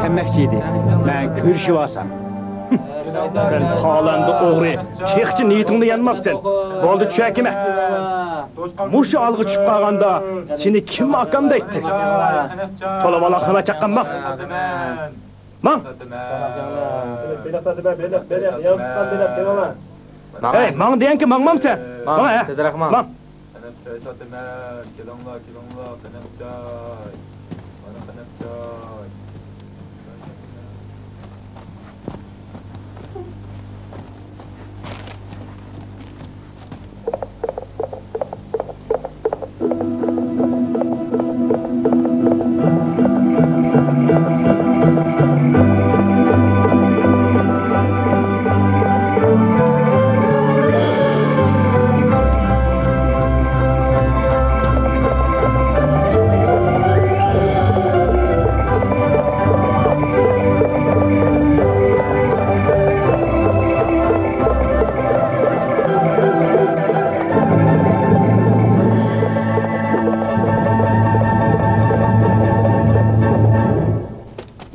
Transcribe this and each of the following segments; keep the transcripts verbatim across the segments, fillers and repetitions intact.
كەلمەكچى ئىدى. مەن كۆرۈشۈۋالسام. سەن پالاندا ئوغرى، تېخىچە نىيىتىڭدىن يانماپسەن. بولدى، چۈشەكىمە. مۇشۇ ئالغا چۈشۈپ قالغاندا سېنى كىم ئاكام دەيتتى؟ تولا بالاقنى چاققان ماڭ. ماڭ. بېلىق ساتىمەن. بېلىق، بېلىق، بېلىق، يەنە تۇتقان بېلىق، بېلىق. ماڭ. ھەي، ماڭ دېگەنكى ماڭمامسەن؟ ماڭ، ماڭ، ھە. تېزرەك ماڭ. ماڭ. قەنەپ چاي ساتىمەن، كېلىڭلار، كېلىڭلار، قەنەپ چاي. مانا قەنەپ چاي.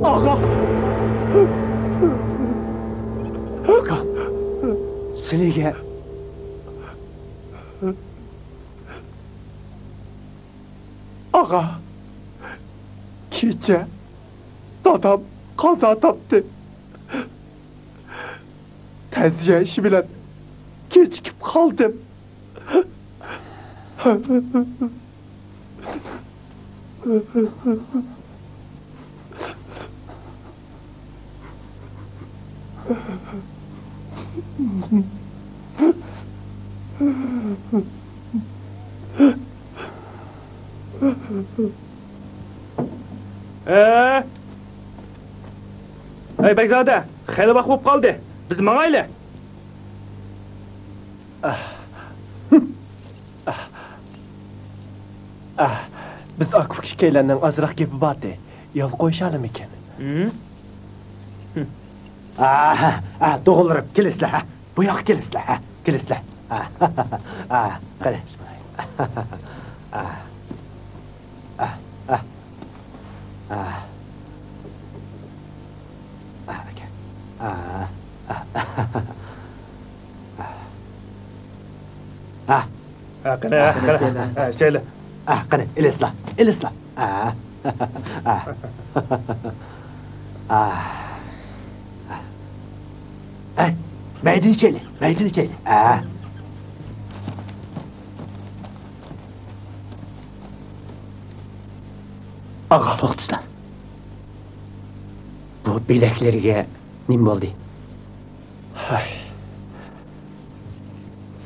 ئاغا! ئاكا، سىلىگە. ئاغا، كېچە دادام قازا تاپتى. تەزىيە ئىشى بىلەن كېچىكىپ قالدىم. ھە؟ ھەي، بەگزادە، خېلى ۋاق بولۇپ قالدى. بىز ماڭايلى. ئاھ، بىز ئاكا-ئۇكا ئىككىيلەننىڭ ئازراق گېپى بارتى. يول قويۇشالىمىكىن؟ ھە؟ ئاھ، ئاھ، دوغىلىرىم، كېلىسىلە، ھە؟ بۇ ياققا كېلىسىلە، ھە؟ كېلىسىلە. ئاھ، ئاھ، قېنى. ئاھ، ئاھ، ئاھ. ئاھ. ئاھ، ئاكا. ئاھ، ئاھ، ئاھ. ئاھ. ھە، قېنى، ھە، قېنى. شەيلە. ھە، شەيلە. ھە، قېنى، ئېلىسىلا، ئېلىسىلا. ھە. ھە. ھە. ھە، مەيدىن شەيلە، مەيدىن شەيلە. ھە. ئاغا، توختىسىلا. بۇ بىلەكلىرىگە نېمە بولدى؟ ھاي.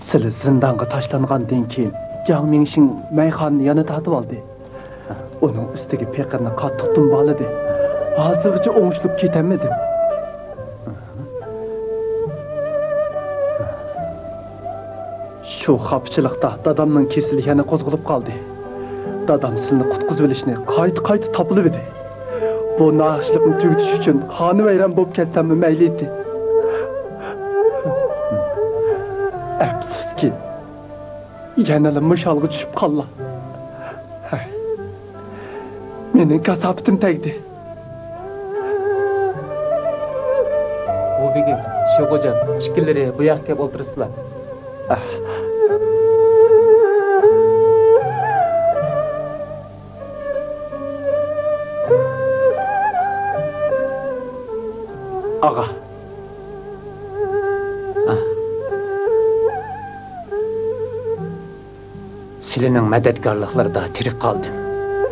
سىلى زىندانغا تاشلانغاندىن كېيىن، جاڭ مىڭشىڭ مەيخانىنى يەنە تارتىۋالدى. ئۇنىڭ ئۈستىگە پېقىرنى قاتتىق دۇمبالىدى. ھازىرغىچە ئوڭشىلىپ كېتەلمىدىم. شۇ خاپىچىلىقتا دادامنىڭ كېسىلى يەنە قوزغىلىپ قالدى. دادام سىلىنى قۇتقۇزۇۋېلىشنى قايتا-قايتا تاپىلىۋىدى. بۇ ناھەقچىلىقنى تۈگىتىش ئۈچۈن خانىۋەيران بولۇپ كەتسەممۇ مەيلى ئىدى. ئەپسۇسكى، يەنىلا مۇشۇ ھالغا چۈشۈپ قاللا. ھەي، مېنىڭ كاساپىتىم تەگدى. ھۇ بېگىم، شىغۇجان، ئىككىلىرى بۇ ياققا كېلىپ ئولتۇرسىلا. ئاغا. سىلىنىڭ مەدەتكارلىقلىرىدا تىرىك قالدىم.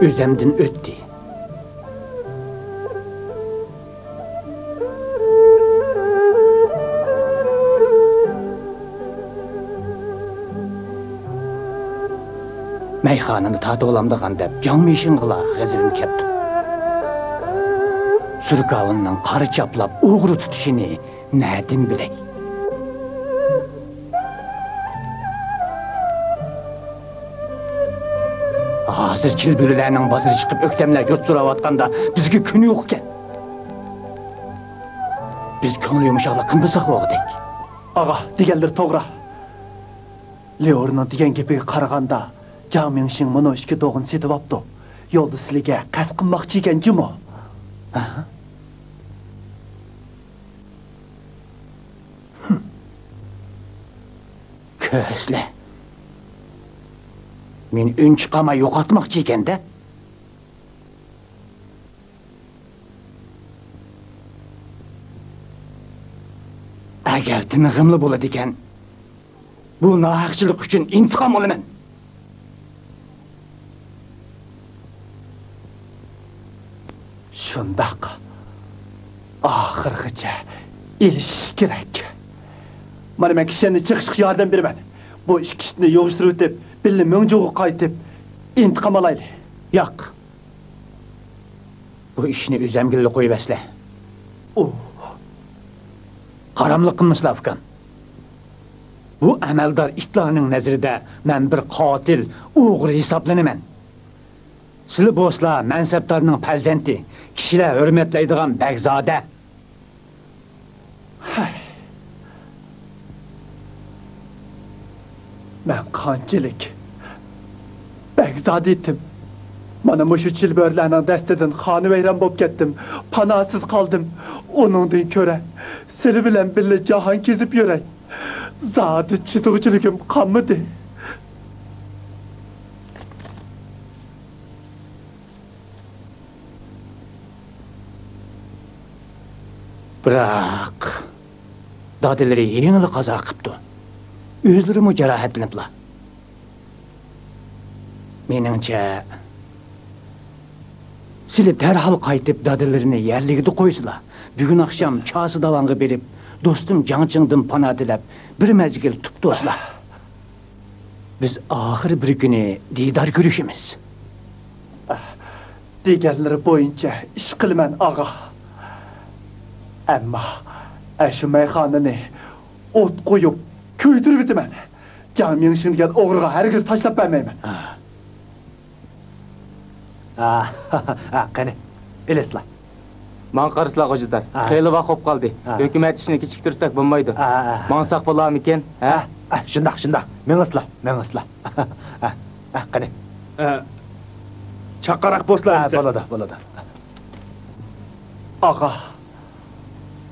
ئۆزەمدىن ئۆتتى. مەيخانىنى تارتىۋالامدىغان دەپ جاڭ مىشىڭغىلا غەزىپىم كەپتۇ. سۇركاۋىننىڭ قارا چاپلاپ ئوغرى تۇتۇشىنى نەدىن بىلەي؟ ھازىر چىلبۆرىلەرنىڭ بازىرى چىقىپ ئۆكتەملەر يوت سوراۋاتقاندا بىزگە كۈن يوقكەن. بىز كۆڭلى يۇمشاقلىق قىلمىساق بولغۇدەك. ئاغا، دېگەنلىرى توغرا. لېئورنىڭ دېگەن گېپىگە قارىغاندا، جاڭ مىڭشىڭ مۇنۇ ئىككى دوغىنى سېتىۋاپتۇ. يولدا سىلىگە قەست قىلماقچى ئىكەن جۇمۇ. ئاھا. كۆرەسىلە، مېنى ئۈنچە قالماي يوقاتماقچى ئىكەن-دە. ئەگەر تىنىغىملا بولىدىكەن، بۇ ناھەقچىلىك ئۈچۈن ئىنتىقام ئالىمەن. شۇنداق. ئاخىرغىچە ئېلىشىش كېرەك. مانا، مەن كىشەننى چېقىشقا ياردەم بېرىمەن. بۇ ئىككى ئىتنى يىغىشتۇرۇۋېتىپ، بىللە مۆڭجۇغا قايتىپ، ئىنتىقام ئالايلى. ياق. بۇ ئىشنى ئۆزەمگىلا قويۇۋەرسىلە. ئۇ. ھاراملىق قىلمىسىلا، ئۇكام. بۇ ئەمەلدار ئىتلارنىڭ نەزىرىدە مەن بىر قاتىل، ئوغرى ھېسابلىنىمەن. سىلى بولسىلا مەنسەپدارنىڭ پەرزەنتى، كىشىلەر ھۆرمەتلەيدىغان بەگزادە. ھەي. مەن قانچىلىك بەگزادە ئىتىم. مانا مۇشۇ چىلبۆرىلەرنىڭ دەستىدىن خانىۋەيران بولۇپ كەتتىم. پاناھسىز قالدىم. ئۇنىڭدىن كۆرە سىلى بىلەن بىللە جاھان كېزىپ يۈرەي. زادى چىدىغۇچىلىكىم قالمىدى. بىراق، دادىلىرى يېڭىلا قازا قىپتۇ. ئۆزلىرىمۇ جاراھەتلىنىپلا. مېنىڭچە، سىلى دەرھال قايتىپ دادىلىرىنى يەرلىكىدە قويسىلا. بۈگۈن ئاخشام چاسا داۋانغا بېرىپ، دوستۇم جاڭچىڭدىن پانا تىلەپ، بىر مەزگىل تۇپتۇ دوستلار. بىز ئاخىر بىر كۈنى دىدار كۆرۈشىمىز. دېگەنلىرى بويىچە ئىش قىلىمەن، ئاغا. ئەمما ئەشۇ مەيخانىنى ئوت قويۇپ كۆيدۈرۈۋېتىمەن. جاڭ مىڭشىڭ دېگەن ئوغرىغا ھەرگىز تاشلاپ بەرمەيمەن. ھە، قېنى، ئېلىسىلا. ماڭا قارىسىلا، غوجىدار. ھە. خېلى ۋاق بولۇپ قالدى. ھە. ھۆكۈمەت ئىشىنى كېچىكتۈرسەك بولمايدۇ. ھە، ھە، ھە. ماڭساق بولارمىكىن؟ ھە؟ ھە، ھە، شۇنداق، شۇنداق. مېڭىسىلا، مېڭىسىلا. ھە، ھە، قېنى. ھە. چاققانراق بولسىلا ھە، ئەمىسە. بولىدۇ، بولىدۇ. ئاغا،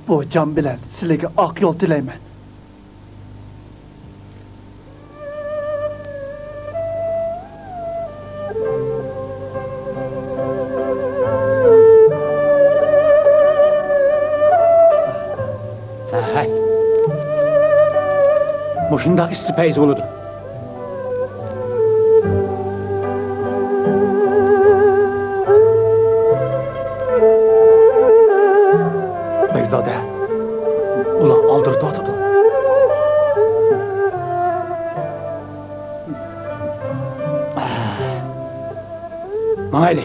بۇ جان بىلەن سىلىگە ئاق يول تىلەيمەن. ھەي. مۇشۇنداق ئىسسىق پەيزى بولىدۇ. بەگزادە، ئۇلار ئالدىرىتىۋاتىدۇ. ماڭايلى.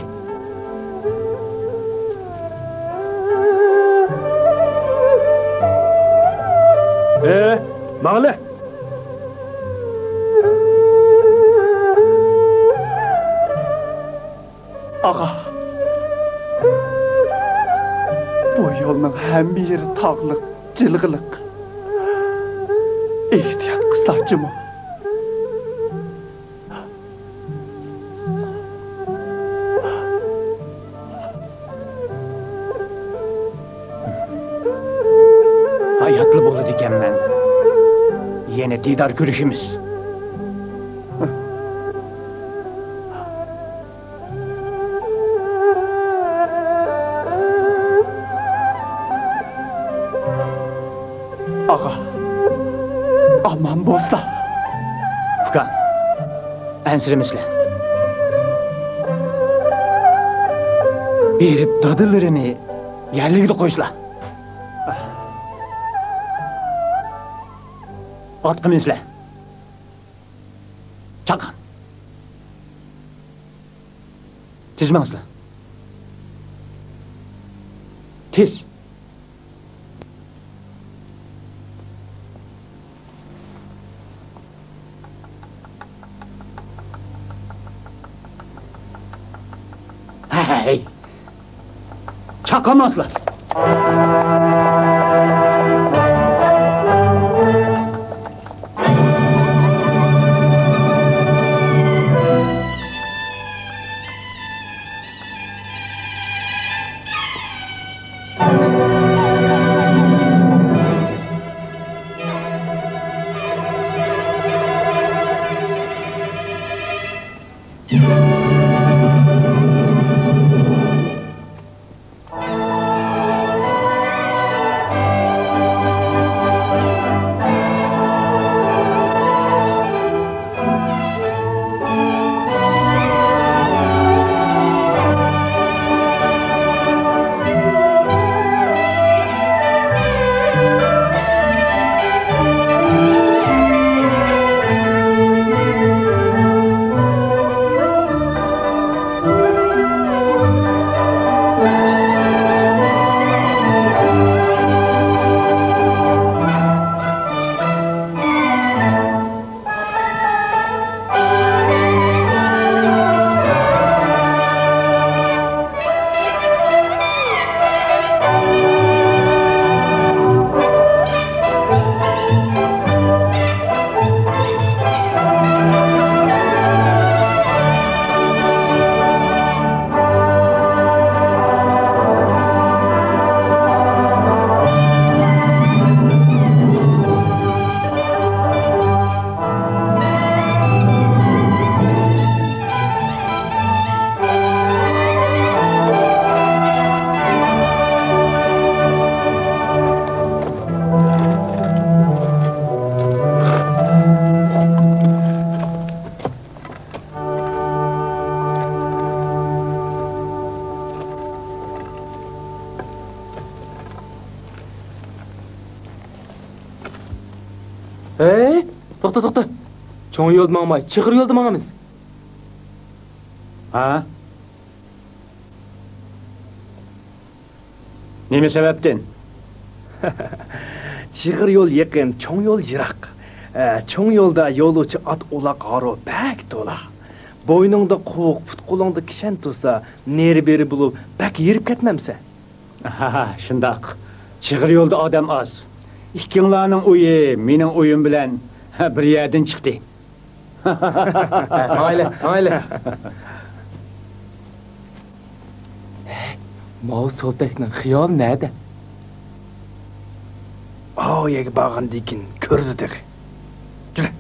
ئە، ماڭىلى. ئاغا، بۇ يولنىڭ ھەممە يېرى تاغلىق، جىلغىلىق. ئېھتىيات قىلسىلا جۇمۇ. ھاياتلا بولىدىكەنمەن. يەنە دىدار كۆرۈشىمىز. ئاغا، ئامان بولسا. ئۇكا، ئەنسىرىمىسىلە. بېرىپ دادىلىرىنى يەرلىكىدە قويسىلا. ئاتقا مىنسىلە. چاققان. تېز ماڭسىلە. تېز. ھەي. چاققان ماڭسىلە. ھەي، توختا، توختا. چوڭ يولدا ماڭماي، چىغىر يولدا ماڭىمىز. ھا؟ نېمە سەۋەبتىن؟ چىغىر يول يېقىن، چوڭ يول يىراق. ئە، چوڭ يولدا يولۇچى ئات، ئۇلاغ، ھارۋا بەك تولا. بوينۇڭدا قوۋۇق، پۇت-قولۇڭدا كىشەن تۇرسا، نېرى-بېرى بولۇپ، بەك ھېرىپ كەتمەمسەن؟ ھە، شۇنداق. چىغىر يولدا ئادەم ئاز. ئىككىڭلارنىڭ ئۆيى مېنىڭ ئۆيۈم بىلەن بىر يەردىن چىقتى. ماڭايلى، ماڭايلى. ماۋۇ سولتەكنىڭ خىيالى نەدە؟ ئاۋۇ يەرگە بارغاندىن كېيىن كۆرىدۇ تېخى. جۈرە.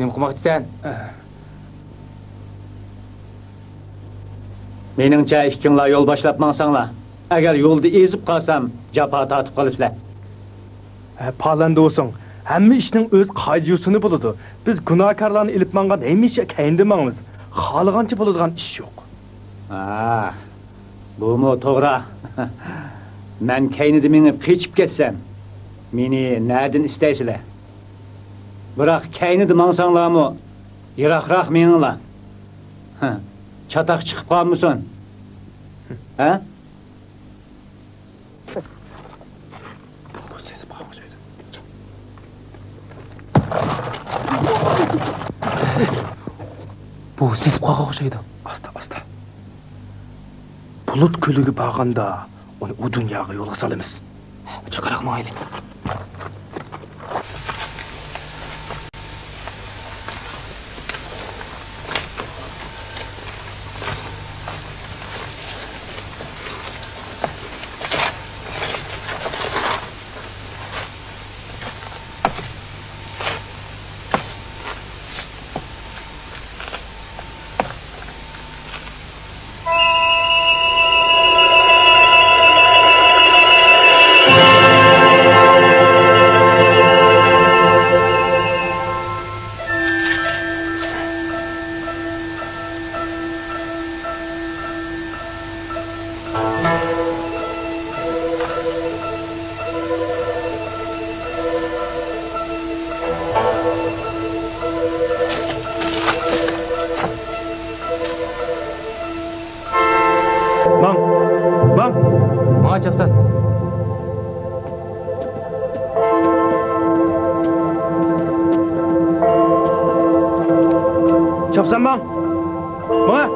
نېمە قىلماقچىسەن؟ مېنىڭچە، ئىككىڭلار يول باشلاپ ماڭساڭلار، ئەگەر يولدا ئېزىپ قالسام، جاپا تارتىپ قالىسىلەر. ھە، پالەندە بولسۇڭ، ھەممە ئىشنىڭ ئۆز قائىدە-يوسۇنى بولىدۇ. بىز گۇناھكارلارنى ئېلىپ ماڭغان ھەمىشە كەينىدە ماڭىمىز. خالىغانچە بولىدىغان ئىش يوق. ھا، بۇمۇ توغرا. مەن كەينىدە مېڭىپ قېچىپ كەتسەم، مېنى نەدىن ئىزدەيسىلەر؟ بىراق كەينىدە ماڭساڭلارمۇ، يىراقراق مېڭىڭلار. ھە، چاتاق چىقىپ قالمىسۇن. ھە؟ بۇ سېسىپ قالغان ئوخشايدۇ. بۇ سېسىپ قالغان ئوخشايدۇ. ئاستا، ئاستا. بۇلۇت كۆلىگە بارغاندا، ئۇنى ئۇ دۇنياغا يولغا سالىمىز. جاقراق ماڭايلى. ماڭ! ماڭ! ماڭا چاپسان! چاپسان ماڭ! ماڭا!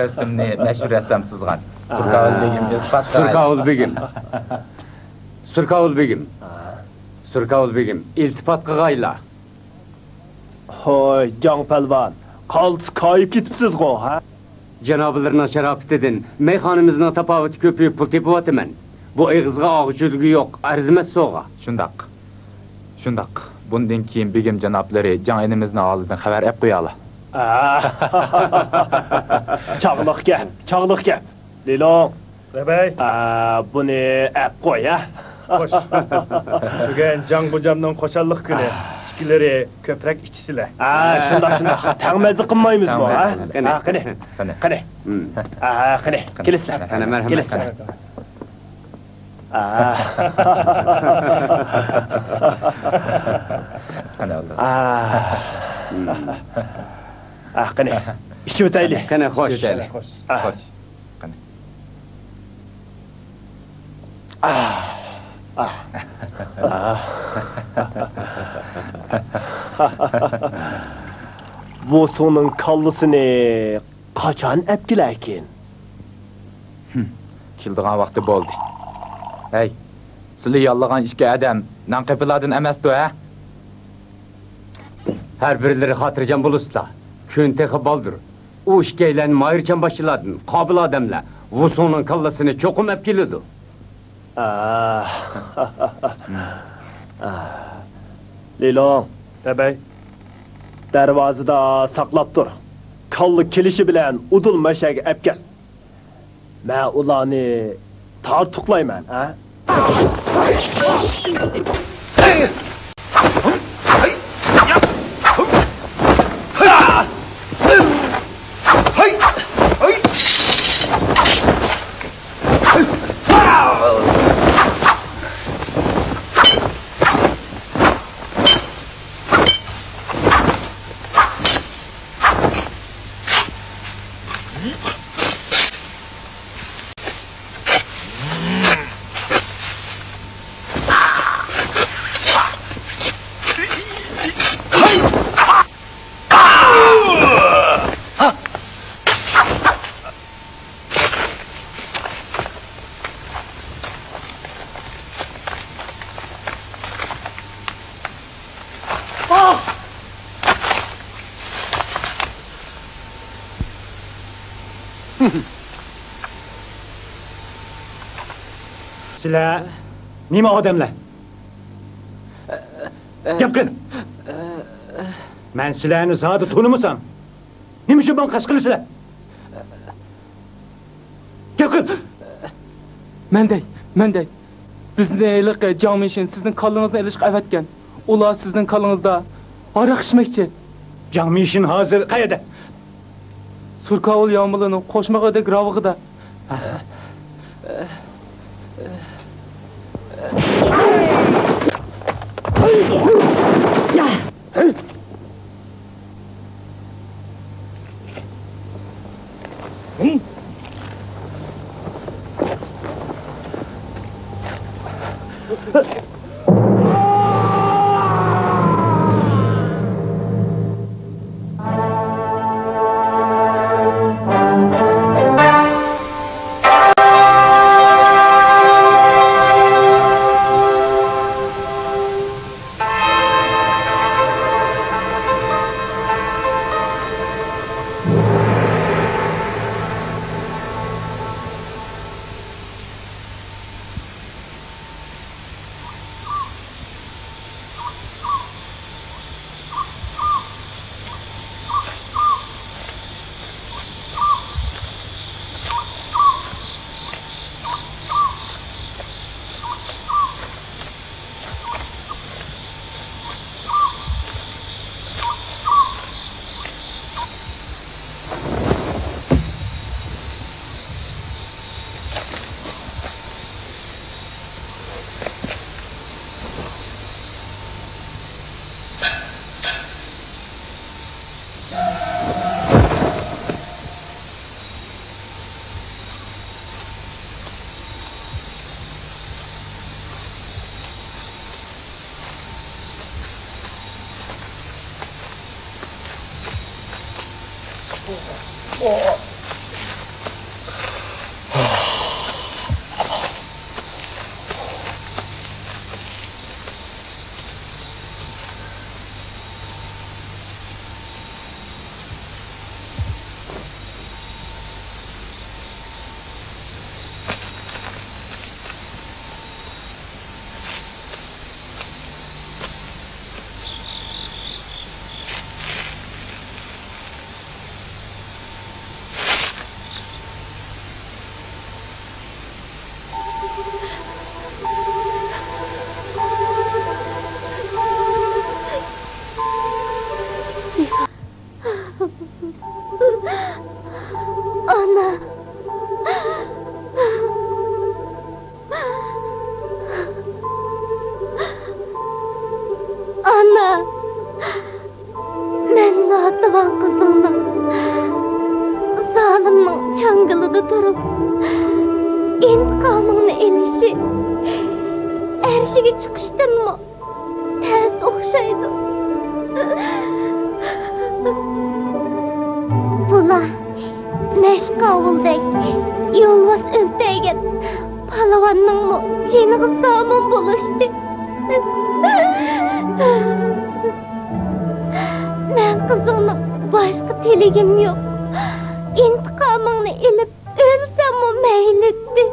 رەسىمنى مەشھۇر رەسسام سىزغان. سۇركاۋۇل بېگىم ئىلتىپات قىلاي. سۇركاۋۇل بېگىم. سۇركاۋۇل بېگىم. سۇركاۋۇل بېگىم، ئىلتىپات قىغايلا. ھوي، جاڭ پەلۋان، قالتىس كايىپ كېتىپسىزغۇ، ھە؟ جانابلىرىنىڭ شاراپىتىدىن مەيخانىمىزنىڭ تاپاۋىتى كۆپىيىپ پۇل تېپىۋاتىمەن. بۇ ئېغىزغا ئاغۇچ ئۈلگە يوق، ئەرزىمەس سوغا. شۇنداق. شۇنداق. بۇندىن كېيىن بېگىم جانابلىرى جاڭ ئىنىمىزنىڭ ھالىدىن خەۋەر ئەپ قويالا. چاغلىق گەپ، چاغلىق گەپ. لىلۇڭ. لەبەي. ئا، بۇنى ئەپ قوي، ھە؟ خوش. بۈگۈن جاڭ غوجامنىڭ خۇشاللىق كۈنى. ئىچكىلىرى كۆپرەك ئىچىسىلە. ئا، شۇنداق، شۇنداق. تەڭ مەززە قىلمايمىزمۇ، ھە؟ قېنى. ئا، قېنى. قېنى. قېنى. ئا، قېنى. قېنى. كېلىسىلە. قېنى، مەرھەمەت. كېلىسىلە. قېنى. ئا. قېنى، ئالدى. ئا. ئا، قېنى. ئىچىۋېتەيلى. قېنى، خوش. ئىچىۋېتەيلى. خوش. ئا. خوش. قېنى. ۋۇسۇڭنىڭ كاللىسىنى قاچان ئەپ كېلەركىن؟ ھىم، كېلىدىغان ۋاقتى بولدى. ھەي، سىلى ياللىغان ئىككى ئادەم نان قېپىلاردىن ئەمەستۇ، ھە؟ ھەر بىرلىرى خاتىرجەم بولۇسىلا، كۈن تېخى بالدۇر. ئۇ ئىككىيلەن ماھىرچان باشچىلاردىن قابىل ئادەملەر ۋۇسۇڭنىڭ كاللىسىنى چوقۇم ئەپ كېلىدۇ. ئا. لىلۇڭ. لەبەي. دەرۋازىدا ساقلاپ تۇر. كاللا كېلىشى بىلەن ئۇدۇل مەشەگە ئەپ كەل. مەن ئۇلارنى تارتۇقلايمەن، ھە؟ سىلەر نېمە ئادەملەر؟ گەپ قىل! مەن سىلەرنى زادى تونۇمىسام، نېمە ئۈچۈن ماڭا قەست قىلىسىلەر؟ گەپ قىل! مەن دەي، مەن دەي. بىزنى ھېلىقى جاڭ مىشىن سىزنىڭ كاللىڭىزنى ئېلىشقا ئەۋەتكەن. ئۇلار سىزنىڭ كاللىڭىزدا ھاراق ئىچمەكچى. جاڭ مىشىن ھازىر قەيەردە؟ سۇركاۋۇل يامۇلىنىڭ قوشماق ئۆدەك راۋىقىدا. ئانا! ئانا! مەن ناتىۋان قىزىڭنىڭ زالىمنىڭ چاڭگىلىدا تۇرۇپ ئىنتىقامىڭنى ئېلىشى ئەرشىگە چىقىشتىنمۇ تەس ئوخشايدۇ. بۇلار مەشقاۋۇلدەك يولۋاس ئۆلتۈرگەن پالۋاننىڭمۇ جېنىغا زامىن بولۇشتى. مەن قىزىڭنىڭ باشقا تىلىگىم يوق. ئىنتىقامىڭنى ئېلىپ ئۆلسەممۇ مەيلىتتى.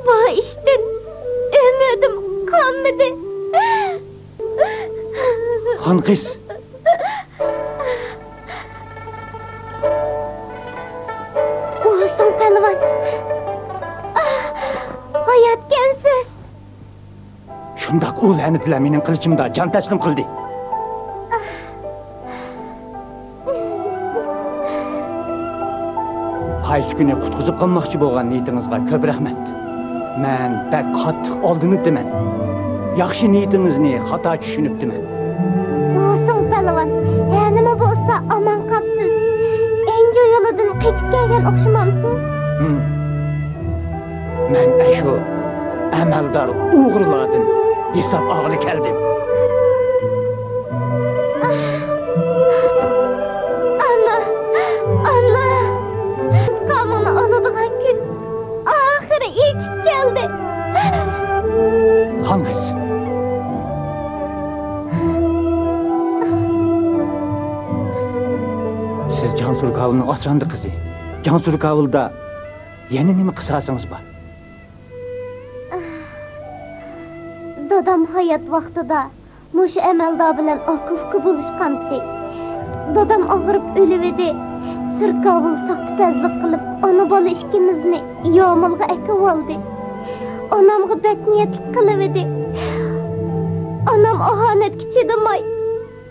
بۇ ئىشتىن ئۈمىدىم قالمىدى. خانقىز! ئۇلۇسۇڭ پەلۋان! ھاياتكەنسىز! شۇنداق ئۇ لەنىتىلەر مېنىڭ قىلىچىمدا جان تەسلىم قىلدى. قايسى كۈنى قۇتقۇزۇپ قالماقچى بولغان نىيىتىڭىزغا كۆپ رەھمەت. مەن بەك قاتتىق ئالدىنىپتىمەن. ياخشى نىيىتىڭىزنى خاتا چۈشىنىپتىمەن. ئۇلۇسۇڭ پەلۋان، يەنىمۇ بولسا ئامان قاپسىز. ئەنجۇ يولىدىن قېچىپ كەلگەن ئوخشىمامسىز؟ ھىم. مەن ئەشۇ ئەمەلدار ئوغرىلاردىن ھېساب ئالغىلى كەلدىم. ئانا! ئانا! ئىنتىقامىڭنى ئالىدىغان كۈن ئاخىرى يېتىپ كەلدى. خانقىز! سىز جانسۇر كاۋۇلنىڭ ئاسراندى قىزى. جانسۇر كاۋۇلدا يەنە نېمە قىساسىڭىز بار؟ دادام ھايات ۋاقتىدا مۇشۇ ئەمەلدار بىلەن ئاكا-ئۇكا بولۇشقانتى. دادام ئاغرىپ ئۆلۈۋىدى. سۇركاۋۇل ساختىپەزلىك قىلىپ، ئانا-بالا ئىككىمىزنى يامۇلغا ئەكىۋالدى. ئانامغا بەتنىيەتلىك قىلىۋىدى. ئانام ئاھانەتكە چىدىماي،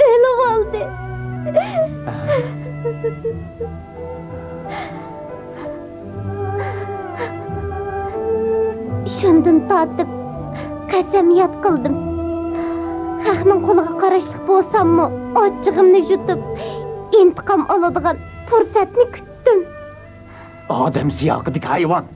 ئۆلۈۋالدى. شۇندىن تارتىپ قەسەمياد قىلدىم. خەقنىڭ قولىغا قاراشلىق بولساممۇ، ئاچچىقىمنى يۇتۇپ، ئىنتىقام ئالىدىغان پۇرسەتنى كۈتتۈم. ئادەم سىياقىدىكى ھايۋان!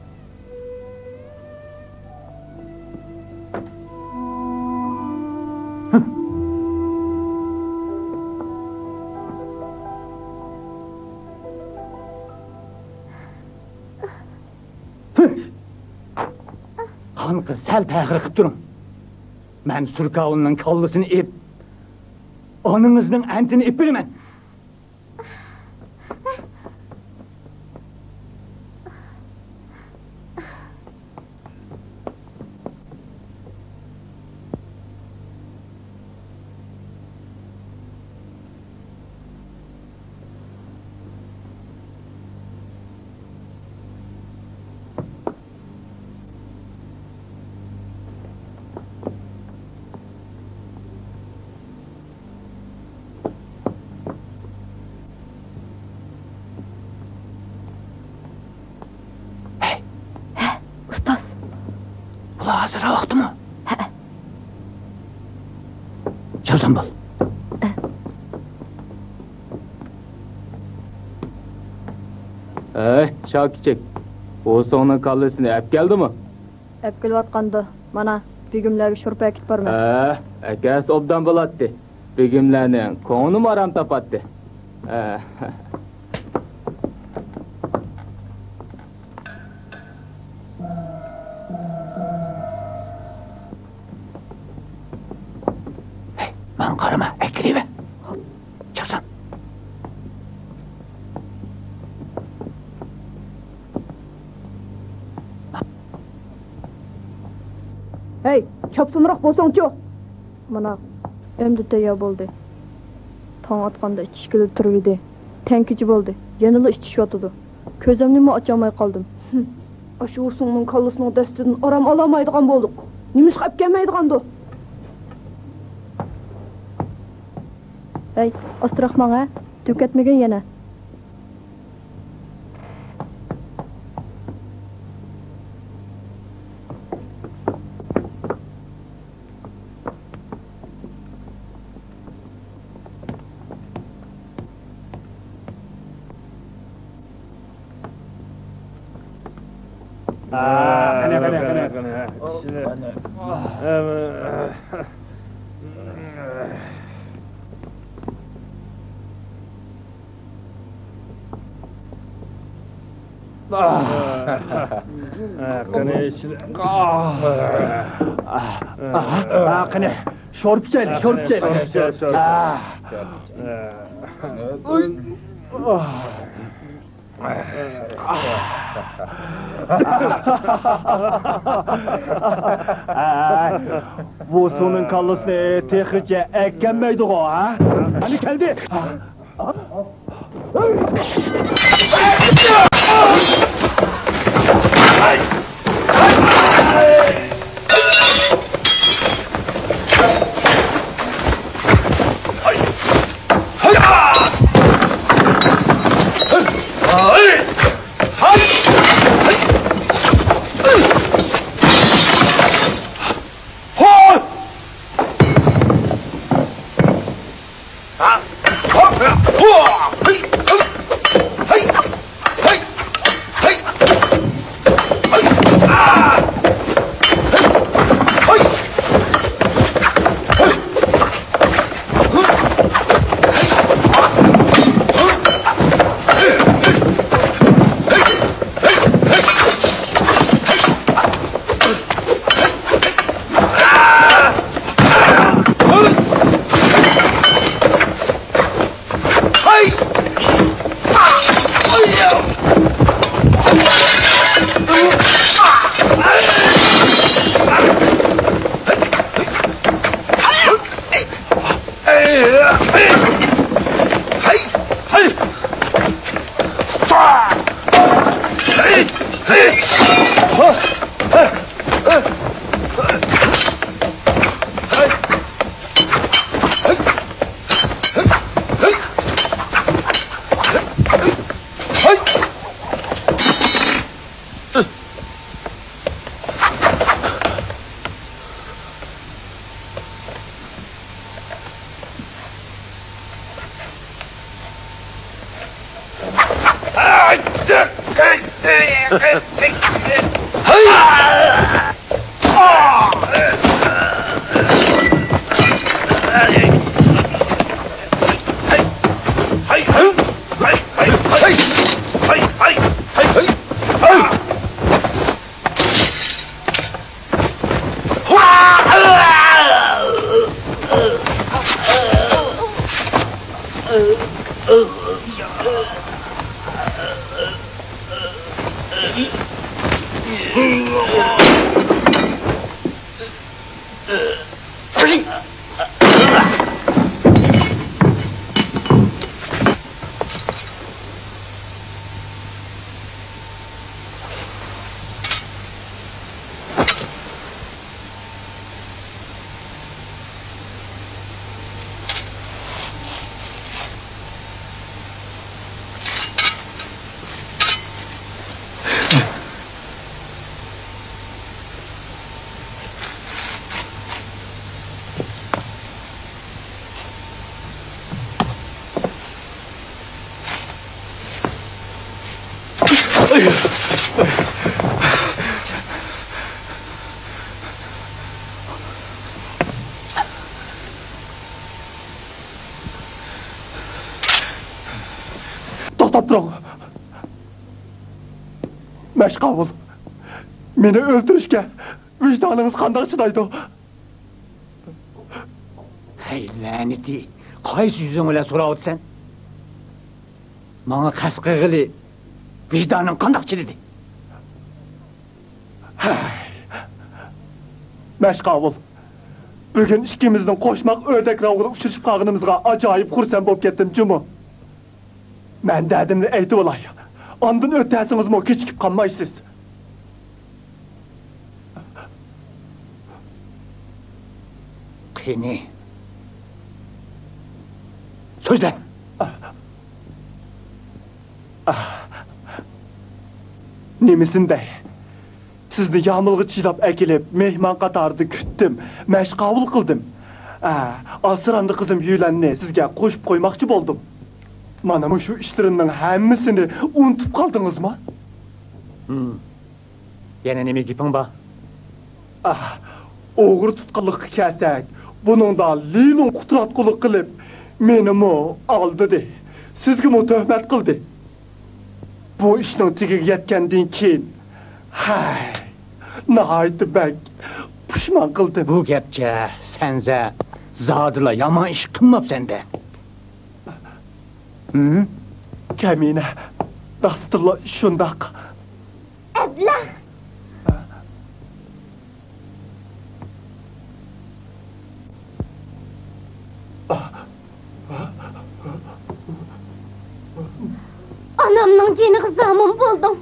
خانقىز، سەل تەخىر قىپ تۇرۇڭ. مەن سۇركاۋۇلنىڭ كاللىسىنى ئېپ، ئانىڭىزنىڭ ئەنتىنى ئېپ بېرىمەن. ھەي! ھە، ئۇستاز. بۇلار ھازىر ھاۋاقتىمۇ؟ ھە. چاۋسان بول. ھەي، شاكىچىك، ئۇسۇڭنىڭ كاللىسىنى ئەپ كەلدىمۇ؟ ئەپ كېلىۋاتقاندا، مانا، بېگىملەرگە شورپا ئەكېتىپ بارىمەن. ھە، ئەكەلسە ئوبدان بولاتتى. بېگىملەرنىڭ كۆڭلىمۇ ئارام تاپاتتى. ھە. ھەي، ماڭا قارىما، ئەكىرىۋە. چاپسان. ھەي، چاپسانراق بولساڭچۇ! مانا، ئەمدى تەييار بولدى. تاڭ ئاتقاندا ئىچىشكىلى تۇرۇۋىدى. تەڭ كېچە بولدى، يەنىلا ئىچىشىۋاتىدۇ. كۆزۈمنىمۇ ئاچالماي قالدىم. ھىم. ئاشۇ ئۇسۇڭنىڭ كاللىسىنىڭ دەستىدىن ئارام ئالالمايدىغان بولدۇق. نېمىشقا ئەپكەلمەيدىغاندۇ؟ ھەي، ئاستىراق ماڭ ھە، دۈكەتمىگىن يەنە. قېنى، قېنى، قېنى. قېنى، قېنى، شورپا ئىچەيلى، شورپا ئىچەيلى. بۇ سۇنىڭ كاللىسىنى تېخىچە ئەكەلمەيدىغۇ، ھە؟ قېنى، كەلدى. توختاپ تۇرۇڭ. مەشقاۋۇل، مېنى ئۆلتۈرۈشكە ۋىجدانىڭىز قانداق چىدايدۇ؟ ھەي، لەنىتى، قايسى يۈزۈڭ بىلەن سوراۋاتىسەن؟ ماڭا قەست قىلغىلى ۋىجدانىڭ قانداق چىدىدى؟ ھەي، مەشقاۋۇل، بۈگۈن ئىككىمىزنىڭ قوشماق ئۆردەك راۋىدا ئۇچرىشىپ قالغىنىمىزغا ئاجايىپ خۇرسەن بولۇپ كەتتىم جۇمۇ. مەن دەردىمنى ئېيتىۋالاي. ئاندىن ئۆتەسىڭىزمۇ كېچىكىپ قالمايسىز. قېنى، سۆزلە. نېمىسىنى دەي؟ سىزنى يامۇلغا چىلاپ ئەكېلىپ، مېھمان قاتارىدا كۈتتۈم، مەشقاۋۇل قىلدىم. ئە، ئاسرامدا قىزىم يۈلەننى سىزگە قوشۇپ قويماقچى بولدۇم. مانا مۇشۇ ئىشلىرىمنىڭ ھەممىسىنى ئۇنتۇپ قالدىڭىزمۇ؟ ھىم. يەنە نېمە گېپىڭ بار؟ ئاھ، ئوغرى تۇتقۇنلۇققا كەلسەك، بۇنىڭدا لىنۇڭ قۇتراتقۇلۇق قىلىپ، مېنىمۇ ئالدىدى، سىزگىمۇ تۆھمەت قىلدى. بۇ ئىشنىڭ تېگىگە يەتكەندىن كېيىن، ھەي، ناھايىتى بەك پۇشمان قىلدىم. بۇ گەپچە سەنزە زادىلا يامان ئىش قىلماپسەن-دە. ھىم؟ كەمىنە، راستتىنلا شۇنداق. ئەبلەخ! ئانامنىڭ جېنىغا زامىن بولدۇڭ.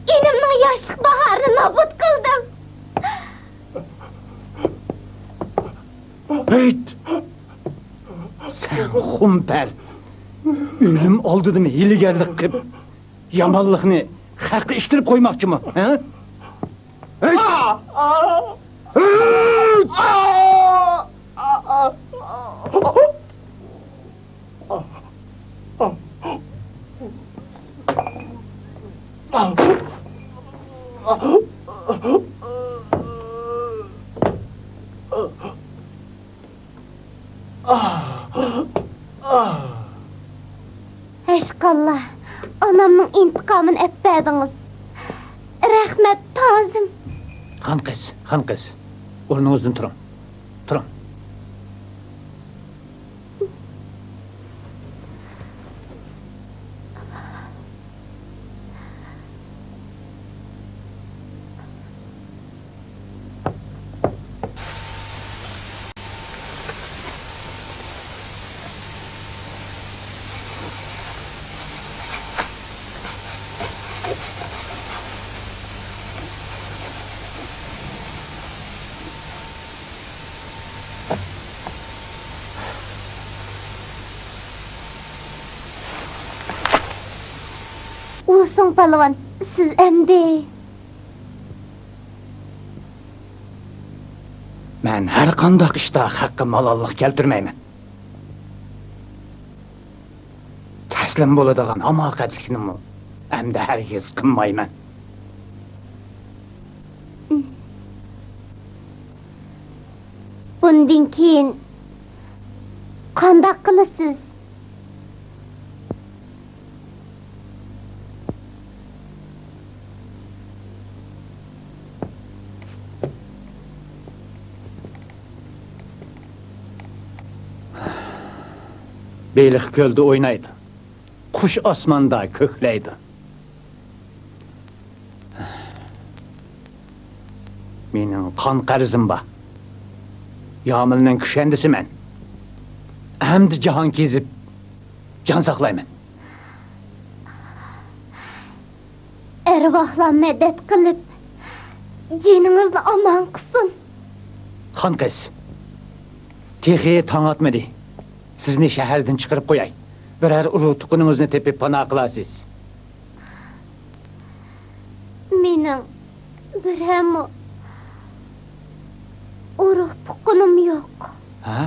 ئىنىمنىڭ ياشلىق باھارىنى نابۇت قىلدىڭ. ھېيت! سەن خۇمپەر! ئۆلۈم ئالدىدىمۇ ھىيلىگەرلىك قىپ، يامانلىقنى خەققە ئىشلىتىپ قويماقچىمۇ، ھە؟ ھېيت! ھېيت! ھەشقاللا، ئانامنىڭ ئىنتىقامىنى ئەپ بەردىڭىز. رەھمەت، تازىم. خان قىز، خان قىز، ئورنىڭىزدىن تۇرۇڭ. تۇرۇڭ. ئۇسۇڭ پالۋان، سىز ئەمدى. مەن ھەر قانداق ئىشتا خەققە مالاللىق كەلتۈرمەيمەن. تەسلىم بولىدىغان ھاماقەتلىكنىمۇ ئەمدى ھەرگىز قىلمايمەن. بۇندىن كېيىن قانداق قىلىسىز؟ بېلىق كۆلدە ئوينايدۇ، قۇش ئاسماندا كۆكلەيدۇ. مېنىڭ قان قەرزىم بار. يامىلنىڭ كۈشەندىسىمەن. ئەمدى جاھان كېزىپ، جان ساقلايمەن. ئەرۋاھلار مەدەت قىلىپ، جېنىڭىزنى ئامان قىلسۇن. خان قىز، تېخى تاڭ ئاتمىدى. سىزنى شەھەردىن چىقىرىپ قوياي. بىرەر ئۇرۇق تۇغقىنىڭىزنى تېپىپ پانا قىلارسىز. مېنىڭ بىرەرمۇ ئۇرۇق تۇغقىنىم يوق. ھە؟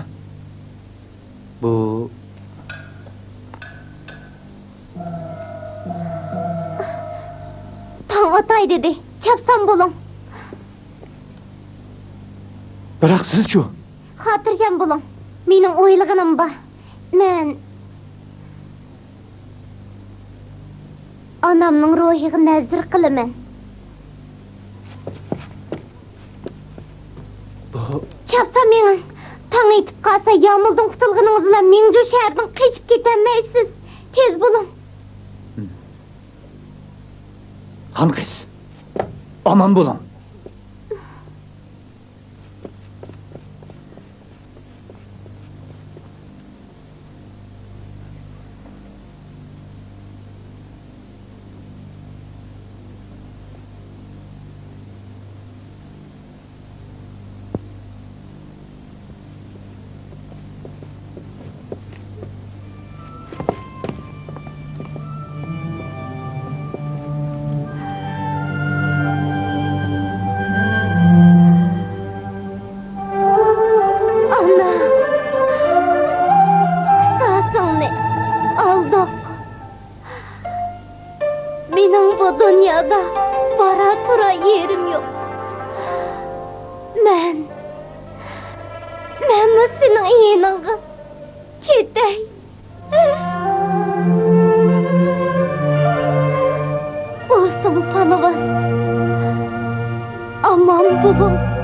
بۇ تاڭ ئاتاي دېدى. چاپسان بولۇڭ. بىراق سىزچۇ؟ خاتىرجەم بولۇڭ. مېنىڭ ئويلىغىنىم بار. مەن ئانامنىڭ روھىغا نەزىر قىلىمەن. بۇ چاپسان مېڭىڭ. تاڭ ئېتىپ قالسا، يامۇلدىن قۇتۇلغىنىڭىز بىلەن مىڭجۇ شەھىرىدىن قېچىپ كېتەلمەيسىز. تېز بولۇڭ. خان قىز، ئامان بولۇڭ. ئانا، قىساسىڭنى ئالدۇق. مېنىڭ بۇ دۇنيادا بارا تۇرا يېرىم يوق. مەن، مەنمۇ سېنىڭ يېنىڭغا كېتەي. ئۇسۇڭ پالۋان، ئامان بولۇڭ.